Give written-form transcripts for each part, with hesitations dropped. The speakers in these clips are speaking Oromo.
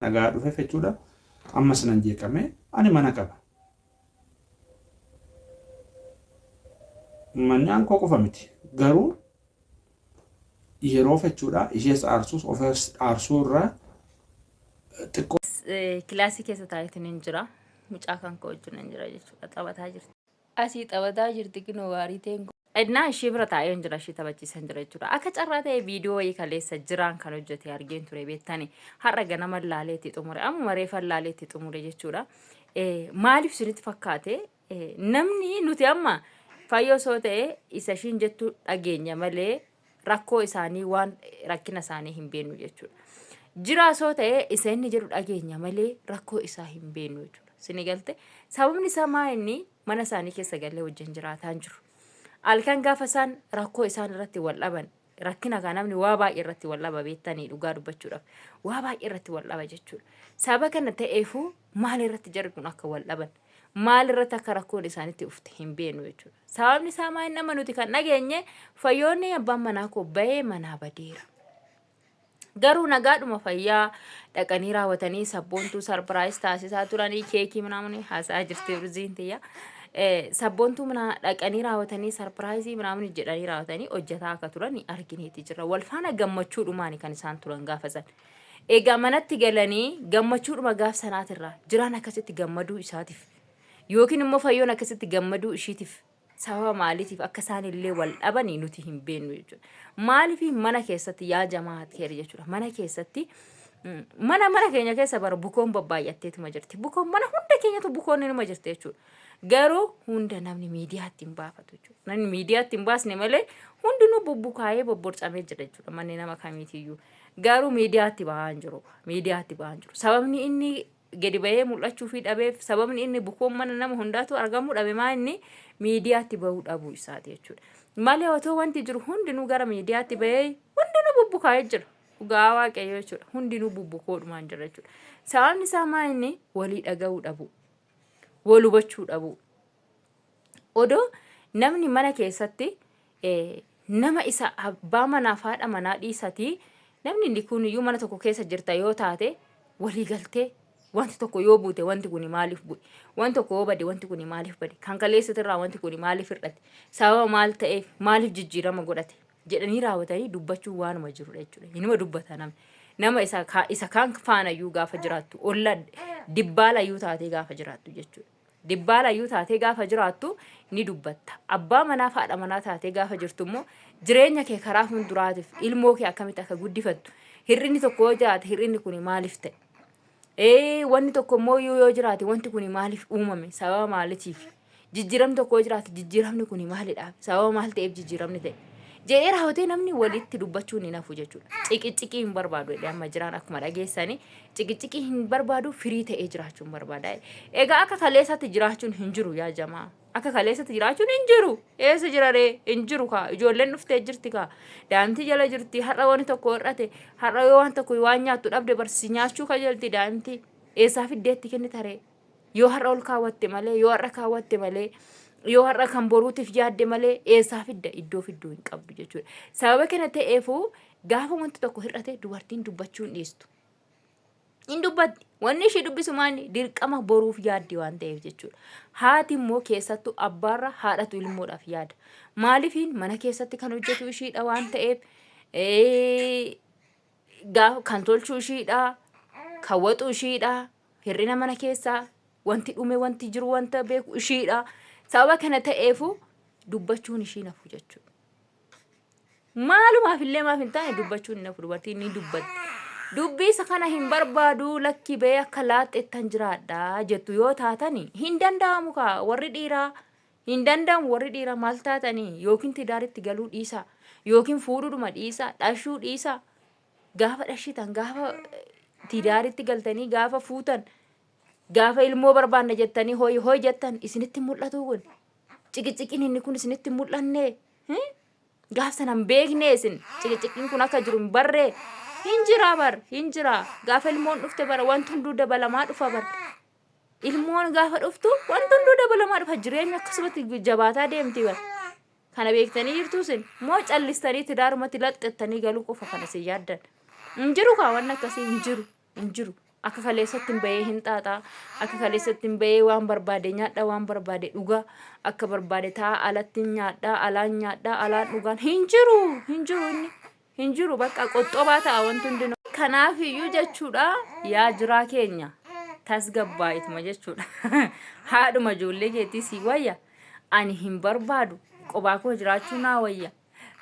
Nagaa dhufeef jechuudha. Ammas nan jeeqame. Ani mana qaba. Manni an koo qofa miti. Garuu yeroof jechuudha ishees aarsuus ofees aarsuu irraa xiqqoo Kilaasii keessa taa'eetiin hin jira. Mucaa kan koo wajjin hin jira jechuudha. Taphataa jirti. Asii taphataa jirti kunoo waariiteen kun. Innaa ishee bira taa'ee hin jira ishee taphachiisan jira jechuudha. Akka carraa ta'e viidiyoo wayii kaleessa jiraan kan hojjete argeen ture beektani. Har'a ganama laalee itti xumure. Ammuma reefa laalee itti xumure jechuudha. Maaliif isinitti fakkaate? Namni nuti amma fayyoo osoo ta'e isa ishiin jettu dhageenya malee rakkoo isaanii waan rakkina isaanii hin beeknu jechuudha. Jiraa osoo ta'e isa inni jedhu dhageenya malee rakkoo isaa hin beeknu jechuudha. Sini galte sababni isaa maa inni mana isaanii keessa galee wajjin jiraataa hin jiru. Halkan gaafa isaan rakkoo isaan irratti wal dhaban rakkina kan namni waa baay'ee irratti wal dhaba beektanii dhugaa dubbachuudhaaf waa baay'ee irratti wal dhaba jechuudha. Sababa kana ta'eefuu maal irratti jarri kun akka wal dhaban maal irratti akka rakkoon isaanitti dhufte hin beeknu jechuudha. Sababni isaa maal nama nuti kan dhageenye fayyoonni abbaan manaa koo bahee manaa badeera. Garuu nagaadhuma fayyaa dhaqanii raawwatanii sabboontuu sarpiraayis taasisaa turanii keekii minaamun haasa'aa jirti urziin tiyya. Sabboontuu minaa dhaqanii raawwatanii sarpiraayisii minaamun jedhanii raawwatanii hojjetaa akka turan argineeti jira. Wal faana gammachuudhumaani kan isaan turan gaafa san. Egaa manatti galanii gammachuudhuma gaaf sanaatirraa jiraan akkasitti gammaduu isaatiif yookiin immoo fayyoon akkasitti gammaduu ishiitiif sababa maaliitiif akka isaan illee wal dhabanii nuti hin beeknu jechuudha. Maaliif mana keessatti yaa jamaa keer jechuudha. Mana keessatti mana mana keenya keessa bara bukoon babbaay'atteetuma jirti. Bukoon mana hunda keenyatu bukoon inuma jirti jechuudha. Garuu hunda namni miidiyaatti hin baafatu jechuudha. Namni miidiyaatti hin baasne malee hundinuu bubbukaa'ee bobborcamee jira jechuudha manni nama kamiitiyyuu. Garuu miidiyaatti bahaa hin jiru. Miidiyaatti bahaa hin jiru. Sababni inni gadi bahee mul'achuufii dhabeef sababni inni bukoon mana nama hundaatu argamuu dhabe maa inni miidiyaatti bahuu dhabuu isaati jechuudha. Malee otoo wanti jiru hundinuu gara miidiyaatti bahee hundinuu bubbukaa'ee jira. Dhugaa waaqayyoo jechuudha. Hundinuu bubbukoodhumaan jira jechuudha. Sababni isaa maa inni walii dhaga'uu dhabuu. Wal hubachuu dhabuu. Odoo namni mana keessatti nama isa abbaa manaaf haadha manaa dhiisatii namni inni kun iyyuu mana tokko keessa jirta yoo taate walii galtee wanti tokko yoo buute wanti kun maaliif bu'e wanti tokko yoo bade wanti kun maaliif bade kan kaleessatirraa wanti kun maaliif hir'ate sababa maal ta'eef maaliif jijjiirama godhate jedhanii raawwatanii dubbachuun waanuma jirudha jechuudha. Inuma dubbata namni. Nama isa kaan faanayyuu gaafa jiraattu olla dibbaalayyuu taatee gaafa jiraattu jechuudha. Dibbaalayyuu taatee gaafa jiraattu ni dubbatta. Abbaa manaaf haadha manaa taatee gaafa jirtu immoo jireenya kee karaa fuulduraatiif ilmoo kee akkamitti akka guddifattu hir'inni tokko yoo jiraate hir'inni kun maaliif ta'e? Ee wanni tokko immoo yoo jiraate wanti kun maaliif uumame? Sababa maaliitiif? Jijjiiramni tokko yoo jiraate jijjiiramni kun maalidhaaf? Sababa maal ta'eef jijjiiramni ta'e? Jedhee raawwatee namni walitti dubbachuun hin hafu jechuudha. Ciqiciqii hin barbaadu jedhee amma jiraan akkuma dhageessanii ciqiciqii hin barbaadu firii ta'ee jiraachuun barbaada. Egaa akka kaleessatti jiraachuun hin jiru yaa jamaa. Akka kaleessatti jiraachuun hin jiru. Eessa jira ree? Hin jiru kaa. Ijoolleen dhuftee jirti kaa. Daa'imti jala jirti. Har'a wanti tokko hir'ate. Har'a yoo waan tokko waan nyaattu dhabde barsi nyaachuu kajeelti daa'imti. Eessaa fiddeetti kennita ree? Yoo har'a ol kaawwatte malee, yoo har'a kaawwatte malee, yoo har'a kan boruutiif yaadde malee eessaa fidda iddoo fidduu hin qabdu jechuudha. Sababa kana ta'eefuu gaafa wanti tokko hir'ate dubartiin dubbachuu hin dhiistu. Hin dubbatti. Wanni ishee dubbisu maali? Dirqama boruuf yaaddi waan ta'eef jechuudha. Haati immoo keessattuu abbaarra haadhatu ilmoodhaaf yaada. Maaliifiin mana keessatti kan hojjetu ishiidha waan ta'eef kan tolchu ishiidha, kan waxu ishiidha, hir'ina mana keessaa wanti dhume wanti jiru wanta beeku ishiidha. Sababa kana ta'eefu dubbachuun ishii nafu jechuudha. Maalumaaf illee maaf hin taane dubbachuun hin hafu dubartiin ni dubbatti. Dubbii isa kana hin barbaadu lakki ba'ee akka laaxxettan jiraadha jettu yoo taatani hin danda'amu kaa warri dhiiraa hin danda'amu warri dhiiraa maal taatanii yookiin tidaaritti galuu dhiisaa yookiin fuudhuudhuma dhiisaa dhashuu dhiisaa gaafa dhashitan gaafa tidaaritti galtanii gaafa fuutan gaafa ilmoo barbaanna jettanii hoyi hoyi jettan isinitti mul'atu kun ciqiciqiin inni kun isinitti mul'anne. Gaaf sana hin beekne isin ciqiciqiin kun akka jiru hin barree. Hin jira bar hin jira gaafa ilmoon dhufte bara wanti hunduu dabalamaa dhufa bar. Ilmoon gaafa dhuftu wanti hunduu dabalamaa dhufa jireenya akkasumatti jabaataa deemti bar. Kana beektanii jirtuu isin moo callistanii tidaarumatti laxxettanii galuu qofa kana isin yaaddan. Hin jiru kaa wanni akkasii hin jiru hin jiru. Akka kaleessatti hin bahee hin xaaxaa. Akka kaleessatti hin bahee waan barbaade nyaadha, waan barbaade dhuga. Akka barbaade ta'a alatti hin nyaadha, alaan nyaadha, alaan dhugaan hin jiru, hin jiru inni. Hin jiru bakka qoxxobaa ta'a wanti hundinuu. Kanaaf iyyuu jechuudha yaa jiraa keenya tasgabbaa'ituma jechuudha. Haadhuma ijoollee keetii sii wayya. Ani hin barbaadu. Qobaa koo jiraachuu naa wayya.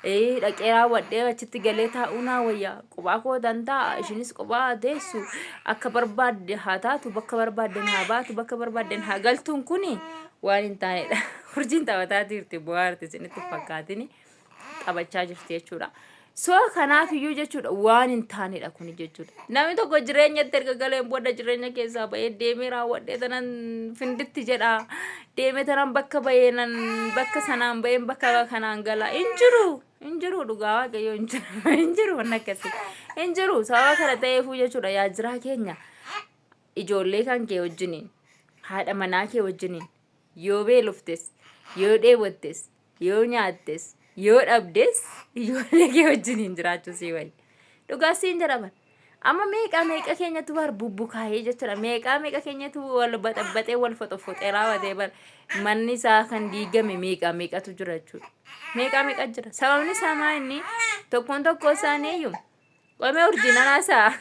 Ee dhaqee raawwadhee achitti galee taa'uu naa wayya. Qobaa koo tan taa'a ishinis qobaa haa teessu. Akka barbaadde haa taatu bakka barbaadden haa baatu bakka barbaadden haa galtuun kuni waan hin taanedha. Urjiin taphataa jirti bu'aarti isinitti hin fakkaatini. Taphachaa jirti jechuudha. So kanaaf iyyuu jechuudha waan hin taanedha kuni jechuudha. Namni tokko jireenyatti erga galeen booda jireenya keessaa bahee deemee raawwadhee tanan finditti jedha. Deemee tanan bakka bahee nan bakka sanaan baheen bakka kanaan gala. Hin jiru. Hin jiru dhugaa waaqayyo hin jiru. Hin jiru wanni akkasii. Hin jiru sababa kana ta'eefuu jechuudha yaa jiraa keenya. Ijoollee kan kee wajjiniin haadha manaa kee wajjiniin yoo beeloftes yoo dheebottes yoo nyaattes yoo dhabdes ijoollee kee wajjiniin jiraachuu sii wayya. Dhugaa siin jedhaman. Amma meeqaa meeqa keenyatu bar bubbukaa'ee jechuudha. Meeqaa meeqa keenyatu wal baxaxaxee wal foxofoxee raawwatee bar manni isaa kan diigame meeqaa meeqatu jira jechuudha. Meeqaa meeqa jira. Sababni isaa maa inni tokkoon tokkoo isaanii iyyuu qomee urjii nanaasaa.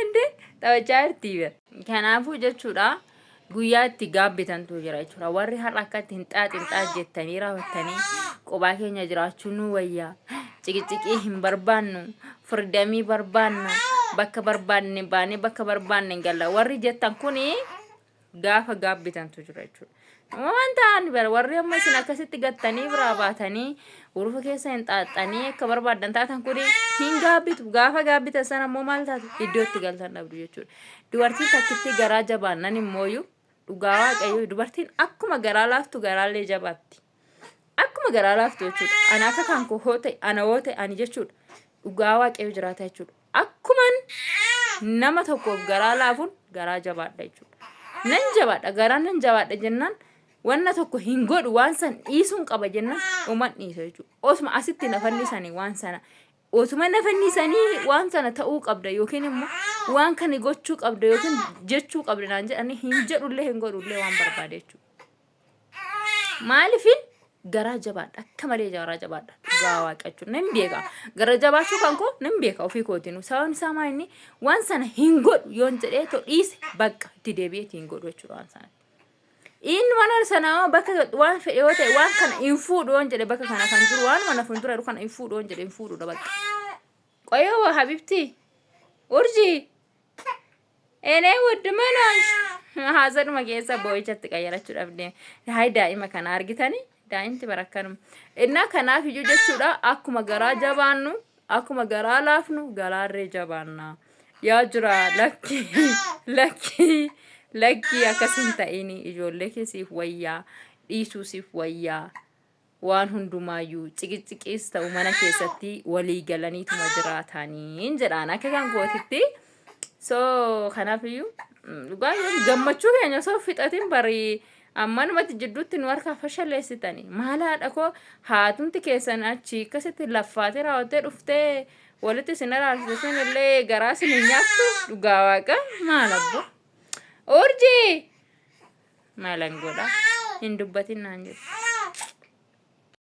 Inde taphachaa jirti bar. Kanaafuu jechuudha guyyaa itti gaabbitantu jira jechuudha. Warri har'a akka itti hin xaaxin xaax jettanii raawwattanii qophaa keenya jiraachuu nu wayya. Ciqiciqii hin barbaannu. Firdamii barbaanna. Bakka barbaanne baanee bakka barbaanne galla. Warri jettan kuni gaafa gaabbitantu jira jechuudha. Waan ta'an bara warri amma isin akkasitti gattanii biraa baatanii urufa keessa hin xaaxxanii akka barbaaddan taatan kun hin gaabbitu. Gaafa gaabbitan sana immoo maal taatu iddoo itti galtan dhabdu jechuudha. Dubartiin takkitti garaa jabaannan immooyyuu dhugaa waaqayyoo dubartiin akkuma garaa laaftu garaallee jabaatti. Akkuma garaa laaftu jechuudha. Ana akka kan koo hoo ta'e ana hoo ta'e ani jechuudha. Dhugaa waaqayyoo jiraata jechuudha. Akkuman nama tokkoof garaa laafuun garaa jabaadha jechuudha. Nan jabaadha garaa nan jabaadha jennaan wanna tokko hin godhu waan san dhiisuun qaba jennaan dhuman dhiisa jechuudha. Osuma asitti na fannisanii waan sana osuma na fannisanii waan sana ta'uu qabda yookiin immoo waan kana gochuu qabda yookiin jechuu qabda naan jedhanii hin jedhullee hin godhullee waan barbaade jechuudha. Maaliifin garaa jabaadha akka malee garaa jabaadha dhugaa waaqa jechuudha nan beeka gara jabaachuu kan koo nan beeka ofii kootiinu sababni isaa maal inni waan sana hin godhu yoon jedhee to dhiise bakka itti deebi'ee hin godhu jechuudha waan sana. Inni waan sana bakka waan fedhe yoo ta'e waan kana hin fuudhu yoon jedhe bakka kana kan jiru waan mana fuuldura jiru kana hin fuudhu yoon jedhe hin fuudhudha bakka. Qoyoo habibti urjii Enee wudd manosh haasadhuma keessa boo'ichatti qayyarachuudhaaf deema. Hayi daa'ima kana argitanii daa'imti bara akkanuma. Innaa kanaaf iyyuu jechuudha akkuma garaa jabaannu akkuma garaa laafnu garaarree jabaanna. Yaa jira lakkii lakkii lakkii akkas hin ta'ini ijoollee kee siif wayyaa dhiisuu siif wayyaa waan hundumaayyuu ciqiciqiis ta'u mana keessatti walii galaniituma jiraataniin jedhaan akka kan kootitti. So kanaafiyyuu dhugaa yoo gammachuu keenya osoo fixatin bari ammanumatti jidduutti nu harkaa fashaleessitani. Maal haadha koo haatumti keessan achi akkasitti laffaatee raawwattee dhuftee walitti isin araarsite sun illee garaa isin hin nyaattu dhugaa waaqa maal abbo. Urjii maalan godha hin dubbatin naan jettu.